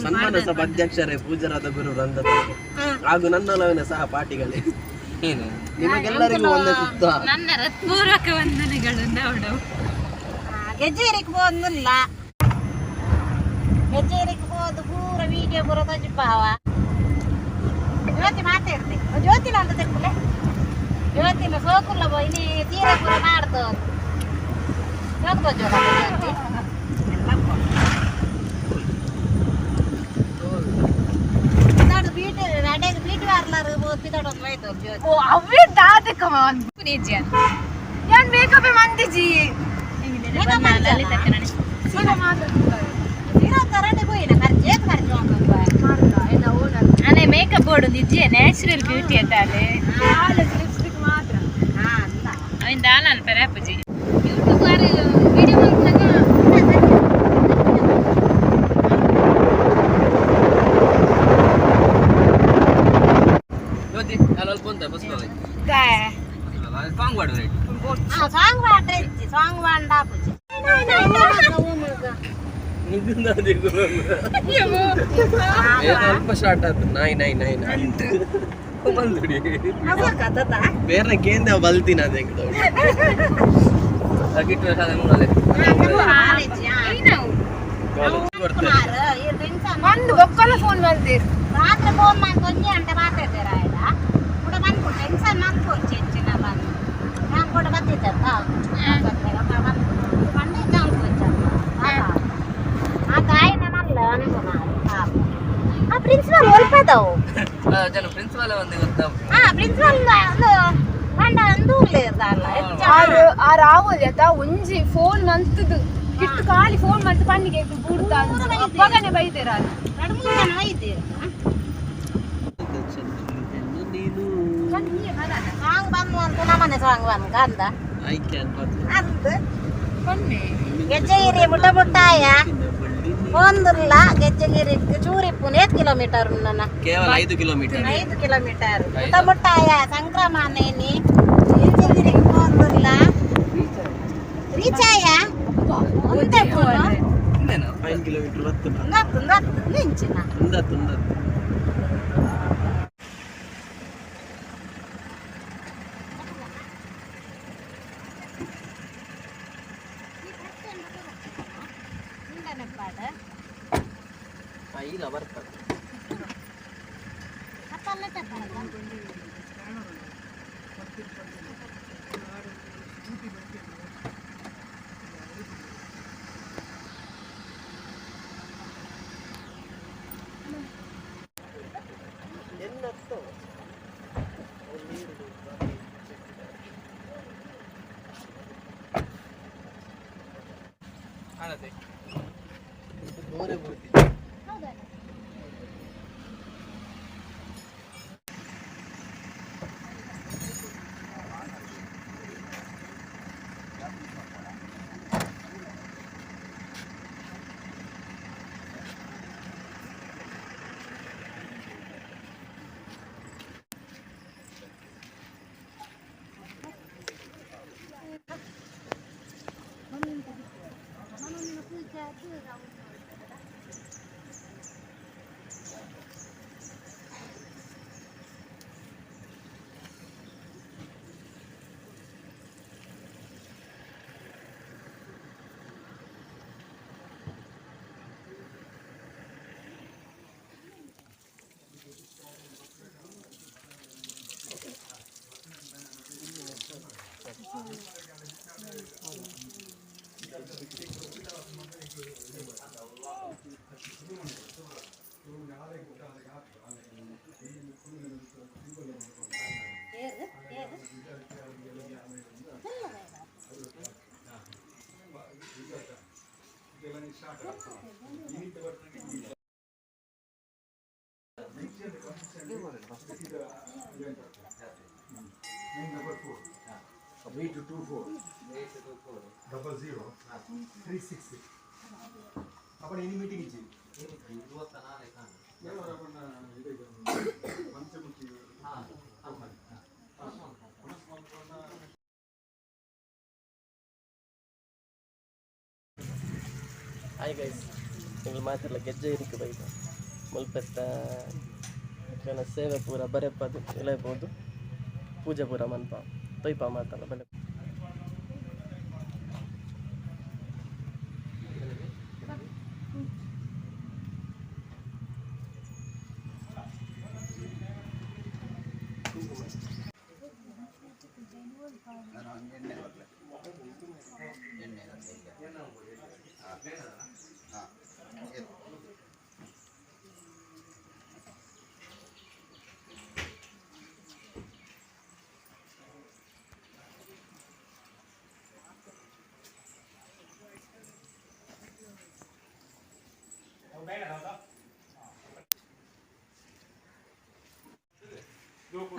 ಸನ್ಮಾನ ಸಭಾ ಅಧ್ಯಕ್ಷರೇ, ಪೂಜರಾದ ಗುರು ವೃಂದದ ಹಾಗೂ ನನ್ನೊಲವಿನ ಸಹ ಪಾಠಿಗಳೇ, ನಿಮಗೆಲ್ಲರಿಗೂ ವಂದಿಸುತ್ತಾ ನನ್ನ ಹೃತ್ಪೂರ್ವಕ ವಂದನೆಗಳು ನೋಡು. ಗೆಜ್ಜೇರಿಗೆ ಬಂದಿಲ್ಲ, ಗೆಜ್ಜೇರಿಗೆ ಹೋದು ಪೂರ ವೀಡಿಯೋ ಪೂರ ತೋಜಿಪಾವ. ಜ್ಯೋತಿ ಮಾತಾಡ್ತಿ, ಜ್ಯೋತಿನ ಅಂತ ತೆಕ್ಕುಲೆ. ಜ್ಯೋತಿನ ಸೋಕುಲ್ಲ ಇನಿ ಸೀರೆ ಪೂರ ನಾಡ್ದು ಸೋಕು ತೋಜೋಳ ಜ್ಯೋತಿ. ಪಿದಾಡು ಬೀಟ್ ಅಡೆಗೆ ಬೀಟ್ ವಾರ್ಲಾರು ಪಿದಾಡೊಂದು ವೈದು ಜ್ಯೋತಿ. ಓ, ಅವೇ ದಾದಕ. ನಿಜ. ಯಾನ್ ಮೇಕಪ್ ಮಂದಿಜಿ. ಲಲಿತ ಕನ್ನಡ. ಸೀರೆ ಮಾತ್ರ. ಸೀರೆ ತರಡೆ ಪೋಯಿನ ಖರ್ಚು ಏತ್ ಖರ್ಚು ಮಾಡ್ಕೊಂಡು? ಅದೇ ಮೇಕಪ್ ಬೋರ್ಡ್ ನಿಜ, ನ್ಯಾಚುರಲ್ ಬ್ಯೂಟಿ ಅತ್ತಾಲೆ. ಲಿಪ್ಸ್ಟಿಕ್ ಮಾತ್ರ. ಹಾ ಅಲ್ಲ. ಅವಿನ ದಾಲ ಅನ್ಪರೆ ಅಪ್ಪುಜಿ ಯೂಟ್ಯೂಬ್ ವಿಡಿಯೋ ಮಾಡ್ದಾಗ. ಜ್ಯೋತಿ ಅಲ್ಲಿ ಬಂತ ಬಸ್. ಸಾಂಗ್ ಪಾಡು ರೈಟ್. ಹಾ, ಸಾಂಗ್ ಪಾಡ್ರೆ ಇಜ್ಜಿ, ಸಾಂಗ್ ಪಾಂಡ ಪೂಜೆ. ಸ್ವಲ್ಪ ಶಾರ್ಟ್ ಆಯ್ತು. ನಾಯಿ ನಾಯಿ ನಾಯಿ ನಾಯಿ ಬಂದುಡಿ. ಬೇರೆ ಕೇಂದ್ರ ಬಲ್ತಿನ ಅದೇ. ಒಂದು ಒಕ್ಕಲ ಫೋನ್ ಮಲ್ತೀರ್. ರಾತ್ರಿ ಫೋನ್ ಮಾಡಿ ಒಂಜಿ ಗಂಟೆ ಮಾತಾಡ್ತೀರ ಆಯ್ತಾ ಕೂಡ ಬಂದ್ಬಿಡು, ಟೆನ್ಷನ್ ಮನ್ಪೊಡ್ಚಿ ಹೆಚ್ಚಿನ ಬಂದು ನಾನು ಕೂಡ ಬತ್ತಿದ್ದತ್ತ ಬಂದು ಆ ತಾಯಿನ ಮಲ್ಲ ಅನ್ಸುನಾರು ಪಾಪ. ಆ ಪ್ರಿನ್ಸಿಪಾಲ್ ಒಲ್ಪದವು. ಜನ ಪ್ರಿನ್ಸಿಪಾಲ್ ಒಂದು ಗೊತ್ತಾ? ಹಾ, ಪ್ರಿನ್ಸಿಪಾಲ್ ಒಂದು ಪಂಡ ಅಂದೂರ್ಲೇರ್ದಲ್ಲ. ಆರು ಆರು ಆವೊಲಿ ಅತ್ತ ಒಂಜಿ ಫೋನ್ ಮಲ್ತದು ಕಿಟ್ಟು ಖಾಲಿ ಫೋನ್ ಮಲ್ತು ಪನ್ನಿಗೆ ಬೂಡ್ತಾ ಅಪ್ಪಗನೆ ಬೈದೇರ ಅದು. ಎರಡು ಮೂರು ಜನ ಇದ್ದೀರಿ. ನೀನು ಸಾಂಗ್ ಬಂದು ಅಂತ ನಮ್ಮನೆ ಸಾಂಗ್ ಬಂದು ಕಂದ. I can. ಅಂದ್ ಗೆಜ್ಜೆಗಿರಿ ಮುಟ್ಟ ಮುಟ್ಟಾಯ ಒಂದುಲ್ಲ. ಗೆಜ್ಜೆಗಿರಿ ಚೂರಿಪ್ಪು ಏತ್ ಕಿಲೋಮೀಟರ್ ನನ್ನ? ಕೇವಲ 5 ಕಿಲೋಮೀಟರ್. 5 ಕಿಲೋಮೀಟರ್ ಮುಟ್ಟ ಮುಟ್ಟಾಯ. ಸಂಕ್ರಮಣ ಗೆಜ್ಜೆಗಿರಿ ಒಂದುಲ್ಲ. ರೀಚ್ ಆಯ ಒಂದೇ ಫೋನು. 5 ಕಿಲೋಮೀಟರ್ ಬತ್ತು. ಉಂದತ್ತು ಉಂದತ್ತು ನಿಂಚಿನ. ಉಂದತ್ತು ಉಂದತ್ತು. ಉಂಡನೆಪ್ಪಾಡು. ಇಲ್ಲ ಬರ್ತದೆ. ಅಪ್ಪಲ್ಲ ತಪ್ಪಲ್ಲ. ಬೋರೆ ಬೂತಿ. 824 00 366. आपण एनी मीटिंग ಇಜ್ಜಿ. ಪಂಚಮುಖಿ. Hi guys. ಎಂಗ್ಲು ಮಾತೆರ್ಲ ಗೆಜ್ಜೆ ಇರಿಕ್ ಬೈದ ಮುಲ್ಪೆತ್ತ ಅಕ್ಲೆನ ಸೇವೆ ಪೂರ ಬರೆಪದು ಇಲೈಬೋದು ಪೂಜೆ ಪೂರ ಮನ್ಪ ತೊಯ್ಪ ಮಾತಲ್ಲ ಬಲೆ.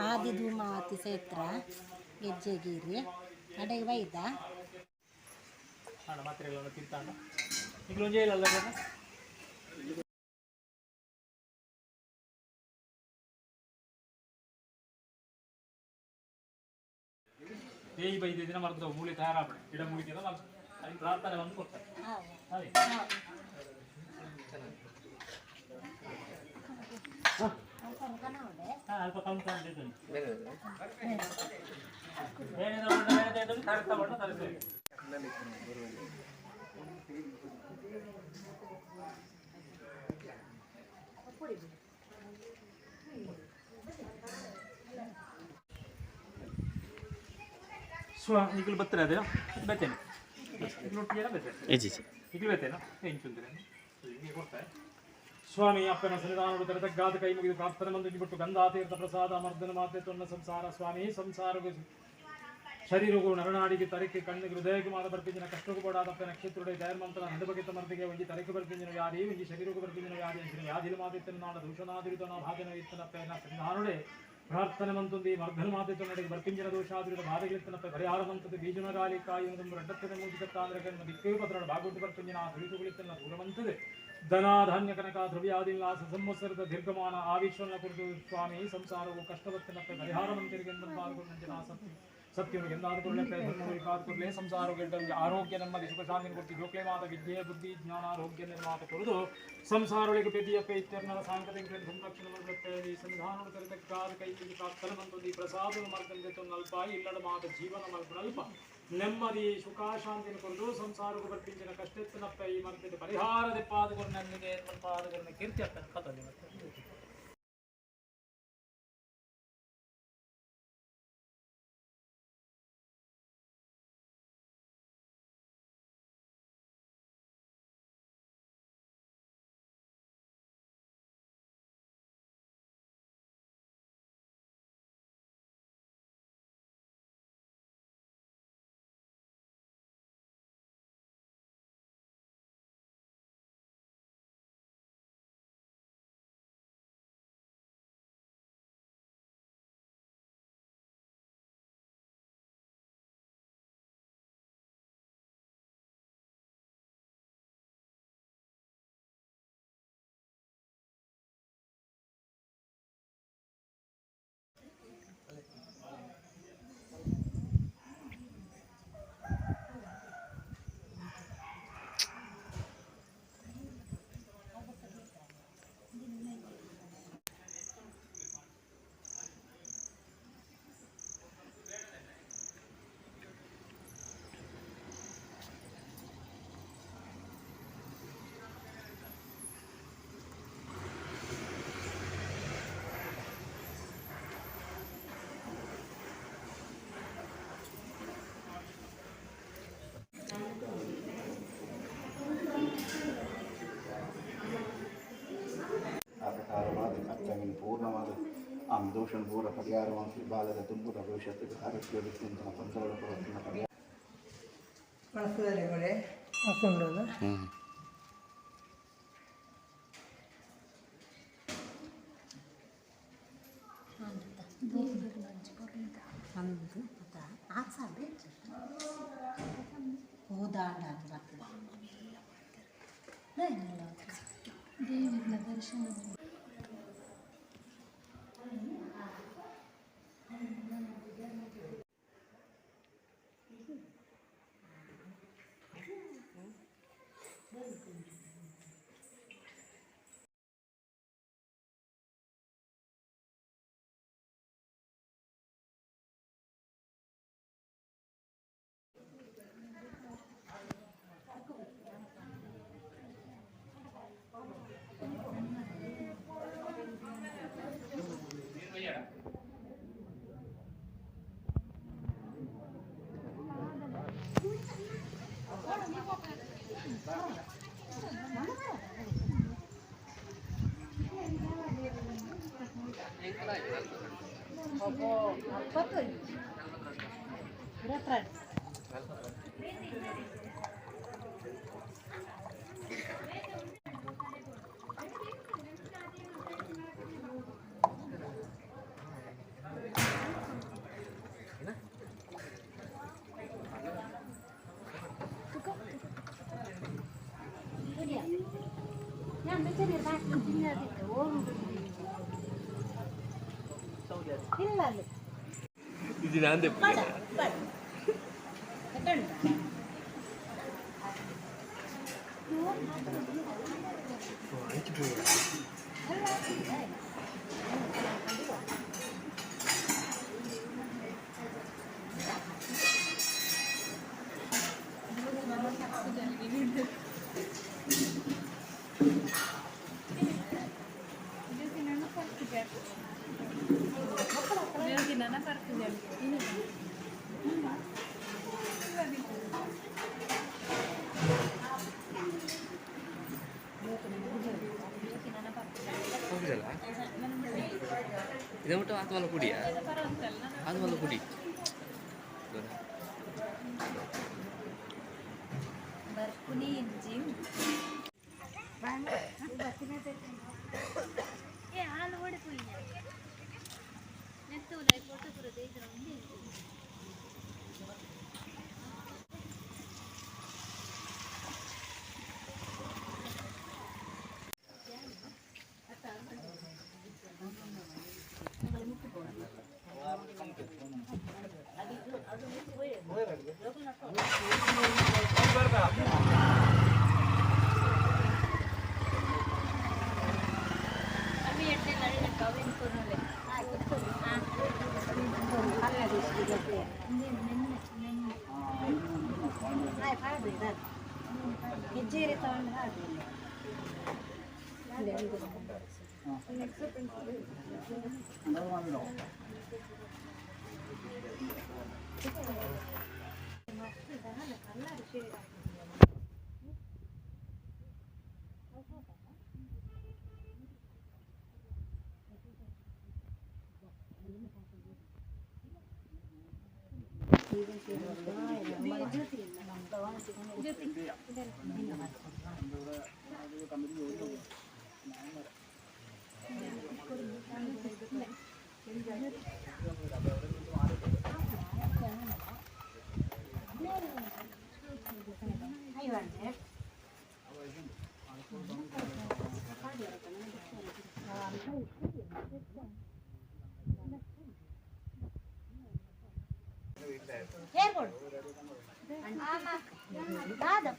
ಆದಿ ಧೂಮಾವತಿ ಕ್ಷೇತ್ರ ಗೆಜ್ಜೆಗಿರಿ ಅಡೆಗೆ ಬೈದ. ದೇಯಿ ಬೈದ ದಿನ ಮರದ ಮೂಲೆ ತಯಾರಾಪಣೆ ಗಿಡ ಮೂಲಿಕೆ ಅಲ್ಲಿ ಪ್ರಾರ್ಥನೆ ಬಂದು ಕೊಡ್ತಾರೆ. ಅದೇ ಅಲ್ಪ ಕಮ್ಮಿ ತಗೊಂಡು ಬೇರೆ ಬೇರೆ ತಗೊಂಡು ತರಿಸ್ತೇವೆ. ಸ್ವ ಈಗಲೂ ಬತ್ತಾರೆ ಅದೇ ಬರ್ತೇನೆ ಈಗಲೂ ಒಟ್ಟಿಗೆ ಬರ್ತೇನೆ. ಇಜ್ಜಿ. ಈಗಲೂ ಬರ್ತೇನೆ ಎಂಚುಂದ್ರೆ ಹೀಗೆ ಕೊಡ್ತಾರೆ. ಸ್ವಾಮಿ ಅಪ್ಪನ ಸನ್ನಿಧಾನವು ತರತಗ್ಗಾದ ಕೈ ಮುಗಿದು ಪ್ರಾರ್ಥನೆ ಮಂದು ಬಿಟ್ಟು ಗಂಧಾತೀರ್ಥ ಪ್ರಸಾದ ಮರ್ದನ ಮಾತೆ ತೊನ್ನ ಸಂಸಾರ ಸ್ವಾಮಿ ಸಂಸಾರಗೂ ಶರೀರಗೂ ನರನಾಡಿಗೆ ತರಕ್ಕೆ ಕಣ್ಣಿಗೆ ಹೃದಯಕ್ಕೆ ಮಾದ ಬರ್ಪಿಂಜಿನ ಕಷ್ಟಕ್ಕೂ ಬೋಡಾದಪ್ಪ ನಕ್ಷತ್ರುಡೆ ದಯರ್ಮಂತನ ನಡುಬಗೆತ ಮರ್ದಿಗೆ ಒಂಜಿ ತರಕ್ಕೆ ಬರ್ಪಿಂಜಿನ ವ್ಯಾಧಿ ಒಂಜಿ ಶರೀರಕ್ಕೂ ಬರ್ಪಿಂಜಿನ ವ್ಯಾಧಿ ಅಂಚಿನ ವ್ಯಾಧಿಲ ಮಾತಿತ್ತನ ನಾಡ ದೂಷಣಾದಿರುತನ ಭಾಜನ ಇತ್ತನಪ್ಪನ ಸನ್ನಿಧಾನುಡೆ ಪ್ರಾರ್ಥನೆ ಮಂತುಂದಿ ಮರ್ಧನ ಮಾತೆ ತೊನ್ನಡೆಗೆ ಬರ್ಪಿಂಜಿನ ದೋಷಾದಿರುತ ಬಾಧೆಗಳಿತ್ತನಪ್ಪ ಪರಿಹಾರ ಮಂತದ್ದು ಬೀಜುನಗಾಲಿ ಕಾಯುವುದು ರಡ್ಡತ್ತದ ಮೂಜಿಕತ್ತಾಂದ್ರೆ ದಿಕ್ಕೇ ಪತ್ರ ಬಾಗುಟ್ಟು ಬರ್ಪಿಂಜಿನ ತುಳಿತುಗಳಿತ್ತನ ದೂರವಂತದೆ ಧನ ಧಾನ್ಯ ಕನಕ ದ್ರವ್ಯಾದಿಲ್ಲಾಸ ಸಂವತ್ಸರದ ದೀರ್ಘಮಾನ ಆವಿಶ್ವನ ಕುರಿತು ಸ್ವಾಮಿ ಸಂಸಾರವು ಕಷ್ಟವತ್ತಿನಪ್ಪ ಪರಿಹಾರ ಮಂತಿರಿಗೆಂದು ಸತ್ಯ ಸತ್ಯನು ಎಂದಾದ ಕೊಡಲೆ ಧರ್ಮವು ಕಾದು ಕೊಡಲೆ ಸಂಸಾರ ಆರೋಗ್ಯ ನೆಮ್ಮದಿ ಸುಖ ಶಾಂತಿ ಕೊಡ್ತಿ ಜೋಕ್ಲೆ ಮಾತ ವಿದ್ಯೆ ಬುದ್ಧಿ ಜ್ಞಾನ ಆರೋಗ್ಯ ನಿರ್ಮಾತ ಕೊಡುದು ಸಂಸಾರೊಳಗೆ ಪೆದಿಯಪ್ಪ ಇತ್ಯರ್ನರ ಸಾಂಕತೆ ಸಂರಕ್ಷಣೆ ಮಾಡುತ್ತೆ ಈ ಸಂಧಾನ ತರತಕ್ಕಾದ ಕೈ ಪ್ರಾರ್ಥನೆ ಬಂತು ಈ ಪ್ರಸಾದ ಮಾರ್ಗಂದೆ ಅಲ್ಪ ಇಲ್ಲಡ ಮಾತ ಜೀವನ ಮಲ್ಪನಲ್ಪ ನೆಮ್ಮದಿ ಸುಖ ಶಾಂತಿನ ಕೊರದು ಸಂಸಾರಕ್ಕೂ ಬರ್ಪಿಂಚಿನ ಕಷ್ಟೆತ್ತನಪ್ಪ ಈ ಮರ್ಗದ ಪರಿಹಾರ ದೆಪ್ಪಾದಗಳು ನನಗೆ ಪಾದಗಳನ್ನ ಕೀರ್ತಿ ಅಪ್ಪ ಕಥೆ ಮತ್ತೆ. ಆ ಪ್ರಕಾರವಾದ ಅರ್ಥವಿನ ಪೂರ್ಣವಾದ ಆ ದೋಷಣ ಪೂರ್ಣ ಪರಿಹಾರವಾಗಿ ಬಾಲದ ತುಂಬುದ ಭವಿಷ್ಯತ್ತಿಗೆ ಆರೋಗ್ಯ ವಿದ್ಯಂತನ ಪಂಚಗಳ ಪೂರ್ಣ ಪರಿಹಾರ. ಅಂದು ಆತ್ಸಾಬೆ ಹೋದಾಂಡ ಬರ್ತದೆ. ದೇವರ ದರ್ಶನ. ಇದು ಆತ್ಮಲ್ಲ ಕುಡಿಯಾ ಆತ್ಮಲ್ಲ ಕುಡಿ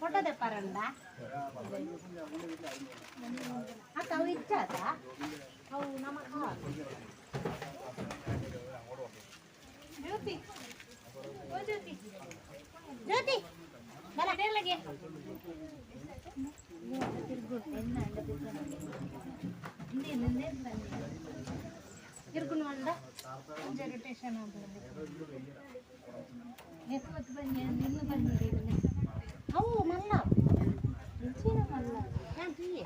ಫೋಟೋದೆ ಪರಂಡ ಅಕ್ಕ ಅವು ಇಚ್ಚಾತ ಅವು ನಮ್ಮ ಜ್ಯೋತಿ ಓ ಜ್ಯೋತಿ ಜ್ಯೋತಿ ಬಲ ತಿರ್ಗುಣ ಮಂಡ ರೊಟೇಷನ್ ಅವು ಮಲ್ಲ ಮಲ್ಲ ನಾನು ತುಯ್ಯೆ.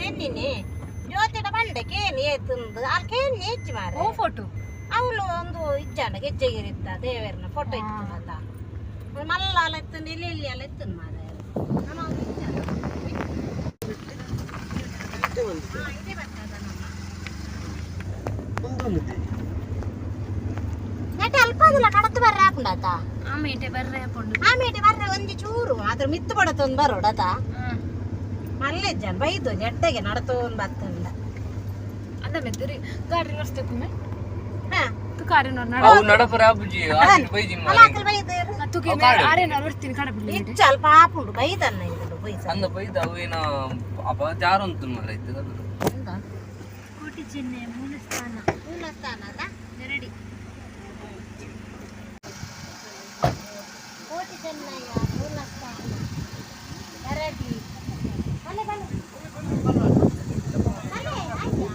ಎನ್ನಿನಿ ಜ್ಯೋತಿಡ ಬಂಡೆ ಕೇನಿ ಏತುಂದು ಅಲ್ಲಿ ಕೇನಿ ಹೆಚ್ಚು ಮಾರೆ. ಓ ಫೋಟೋ ಅವಳು ಒಂದು ಇಜ್ಜಾಂಡ ಗೆಜ್ಜೆಗಿರಿತ್ತ ದೇವರನ ಫೋಟೋ ಇತ್ತು ಮತ್ತ ಮಲ್ಲ ಎತ್ತುಂಡು ಇಲ್ಲಿ ಇಲ್ಲಿ ಅಲ್ಲ ಎತ್ತುಂಡು ಮಾರೆ. ನಮ್ಮ ಅವ್ರು ಇಜ್ಜಾಂಡ. ಹಾ, ಇದೇ ಬರ್ತದ ನಮ್ಮ. ನೆಟ್ ಅಲ್ಪ ಅದಲ್ಲ ಕಡತು ಬರ್ರೆ ಹಾಪುಂಡಾತ. ಆಮೇಟೆ ಬರ್ರೆ ಹಾಕೊಂಡು. ಆಮೇಲೆ ಬರ್ರೆ ಒಂಜಿ ಚೂರು ಅದ್ರ ಮಿತ್ತು ಬಡತೊಂದು ಬರೋಡತ. ಮಲ್ಲೆಜ್ಜಾನ್ ಬೈದು ಎಡ್ಡೆಗೆ ನಡತೋನ್ ಬತ್ತಂದ. ಅಂದ ಮೆತ್ತರಿ ಗಾಡಿ ನಡ್ಸ್ತೇಕುಮೆ. ಹಾ. ಕಾರಿನ ಅವು ನಡಪರ ಆಪುಜಿ ಆಚೆ ಬೈಜಿ. ಅಲ್ಲ ಅಕಲ್ ಬೈದೇರು. ಆರೇನ ಬರ್ತೀನಿ ಕಡ ಬಿಡ್ಲಿ. ಇಚ್ಚ ಅಲ್ಪ ಆಪುಂಡು ಬೈದನ್ನ ಇದು ಬೈಸ. ಅಂದ ಬೈದ ಅವು ಏನ ಅಪ ಜಾರುಂತು ಮರ ಇತ್ತು. ಕೋಟಿ ಚಿಹ್ನೆ ಮೂಲಸ್ಥಾನ ಮೂಲಸ್ಥಾನ ಅಲ್ಲ ನೆರಡಿ ಕೋಟಿ ಚೆನ್ನಯ್ಯ ಮೂಲಸ್ಥಾನ ಎರಡಿ ಬಲೆ ಬಲೆ ಬಲೆ ಆಯ್ತಾ?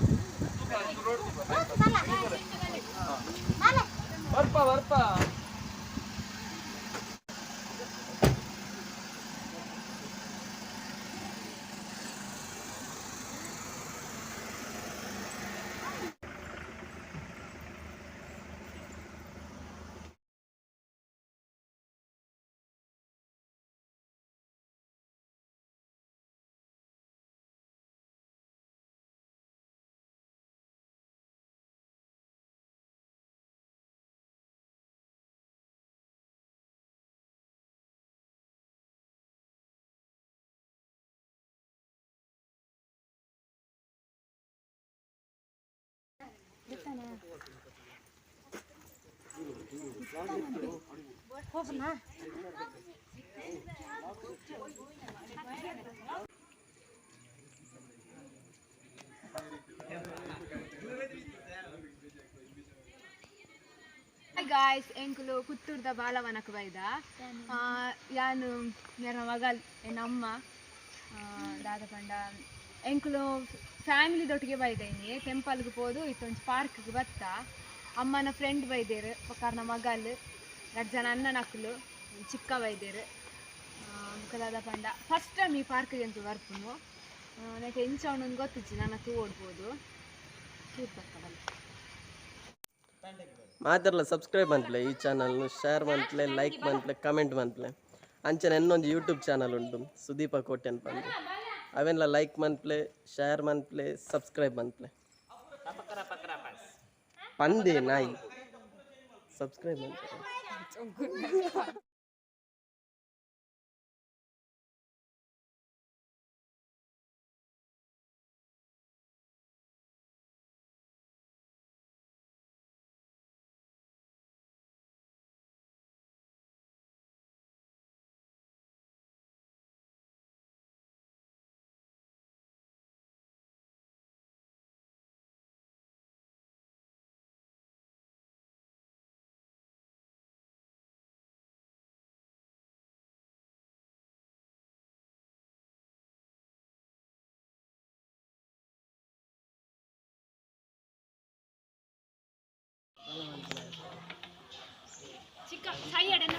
ಹೋಗು, ಬಲ. ಬಲೆ. ಬರ್ಪ ಬರ್ಪ. ಗಾಯ್ಸ್, ಎಂಕುಲು ಪುತ್ತೂರ್ದ ಬಾಲವನಕ್ಕೆ ಬೈದ. ಯಾನು ಮೇರ ಮಗಲ್ ಎನ್ನ ದಾದ ಪಂಡ ಎಂಕುಲು ಫ್ಯಾಮಿಲಿ ದೊಟ್ಟಿಗೆ ಬೈದ ಇನಿ ಟೆಂಪಲ್ಗೆ ಪೋದು ಇತ್ತೊಂಜಿ ಪಾರ್ಕ್ಗೆ ಬತ್ತ. ಅಮ್ಮನ ಫ್ರೆಂಡ್ ಬೈದೇರು, ಪಕ್ಕರ್ನ ಮಗಲ್, ರಡ್ಡ್ ಜನ ಅಣ್ಣನಕ್ಕಲು, ಚಿಕ್ಕ ಬೈದೇರು. ಬೊಕ ದಾದ ಪಂಡ ಫಸ್ಟ್ ಟೈಮ್ ಈ ಪಾರ್ಕ್ಗೆ ಎಂಕುಲು ಬರ್ಪುನು. ನೆಟ್ ಎಂಚ ಉಂಡು ಗೊತ್ತಿಜ್ಜಿ, ನನ ತೂವೊಡ್ಬೋದು ಚೂರು ಪಕ್ಕ ಬಲ್ಲೆ. ಮಾತೆರ್ಲ ಸಬ್ಸ್ಕ್ರೈಬ್ ಮನ್ಪುಲೆ ಈ ಚಾನಲ್, ಶೇರ್ ಮನ್ಪುಲೆ, ಲೈಕ್ ಮನ್ಪುಲೆ, ಕಮೆಂಟ್ ಮನ್ಪುಲೆ. ಅಂಚನೆ ಎನ್ನೊಂದು ಯೂಟ್ಯೂಬ್ ಚಾನಲ್ ಉಂಟು ಸುದೀಪ ಕೋಟೆನ್ ಪಂದ್, ಅವೆನ್ಲ ಲೈಕ್ ಮನ್ಪುಲೆ, ಶೇರ್ ಮನ್ಪುಲೆ, ಸಬ್ಸ್ಕ್ರೈಬ್ ಮನ್ಪುಲೆ. ಪಂದೆ ನಾಯಿ ಸಬ್ಸ್ಕ್ರೈಬ್ ಮನ್ಪುಲೆ. ಚಿಕ್ಕ ಸೈಯಡೆನ್ನ.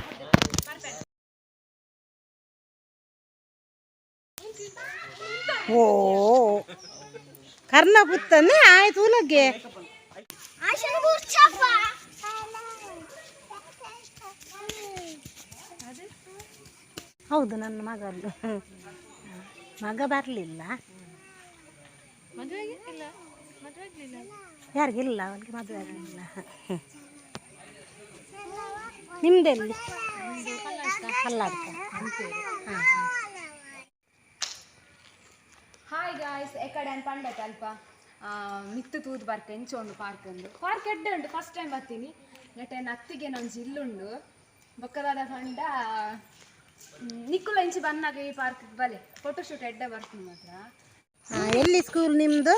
ಓ ಕರ್ಣ ಪುತ್ತನೆ ಆಯ್ತು ಉಲಗ್ಗೆ. ಹೌದು, ನನ್ನ ಮಗಲ್ಲು ಮಗ ಬರಲಿಲ್ಲ. ಯಾರಿಗಿಲ್ಲ, ಅವನಿಗೆ ಮದುವೆ ಆಗಲಿಲ್ಲ. ನಿಮ್ದೆಲ್ಲಿ? ಕಲ್ಲಾಡ್ಕ. ಹಾಂ. ಹಾಯ್ ಗಾಯ್ಸ್, ಎಕಡೆ ಅನ್ ಪಂಡತ್ ಅಲ್ಪ ಮಿತ್ತು ತೂದು ಬರ್ತೆ ಎಂಚ ಉಂಡು ಪಾರ್ಕ್ ಉಂಡು. ಪಾರ್ಕ್ ಎಡ್ಡೆ ಉಂಟು, ಫಸ್ಟ್ ಟೈಮ್ ಬರ್ತೀನಿ. ನೆಟ್ಟೆ ಅತ್ತಿಗೆ ಒಂಜಿ ಇಲ್ಲುಂಡು. ಬೊಕ್ಕದಾದ ಪಂಡ ನಿಕ್ಕುಲ ಇಂಚಿ ಬನ್ನಾಗ ಈ ಪಾರ್ಕ್ ಬಲೆ ಫೋಟೋಶೂಟ್ ಎಡ್ಡೆ ಬರ್ತೀನಿ ಮಾತ್ರ. ಎಲ್ಲಿ ಸ್ಕೂಲ್ ನಿಮ್ಮದು?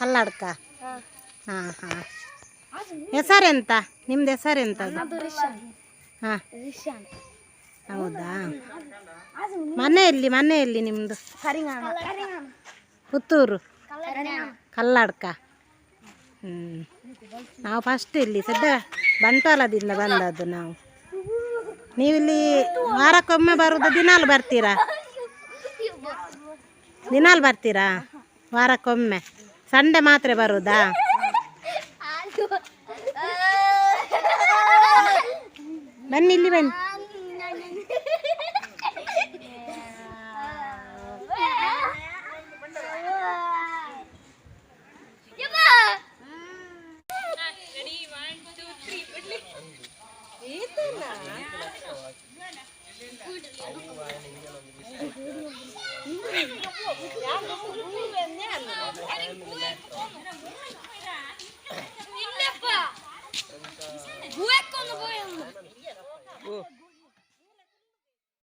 ಕಲ್ಲಾಡ್ಕ. ಹಾಂ ಹಾಂ, ಹೆಸರೆಂತ ನಿಮ್ದು? ಹೆಸರೆಂತ? ಹಾಂ, ಹೌದಾ? ಮನೆಯಲ್ಲಿ ಮನೆಯಲ್ಲಿ ನಿಮ್ಮದು? ಪುತ್ತೂರು ಕಲ್ಲಾಡ್ಕ. ಹ್ಞೂ, ನಾವು ಫಸ್ಟ್ ಇಲ್ಲಿ ಸದ್ಯ ಬಂಟ್ವಾಳದಿಂದ ಬಂದದ್ದು ನಾವು. ನೀವಿಲ್ಲಿ ವಾರಕ್ಕೊಮ್ಮೆ ಬರುವುದು, ದಿನಾಲು ಬರ್ತೀರಾ? ದಿನಾಲ್ ಬರ್ತೀರಾ? ವಾರಕ್ಕೊಮ್ಮೆ, ಸಂಡೆ ಮಾತ್ರ ಬರುದಾ? ಬನ್ನಿ ಇಲ್ಲಿ ಬನ್ನಿ.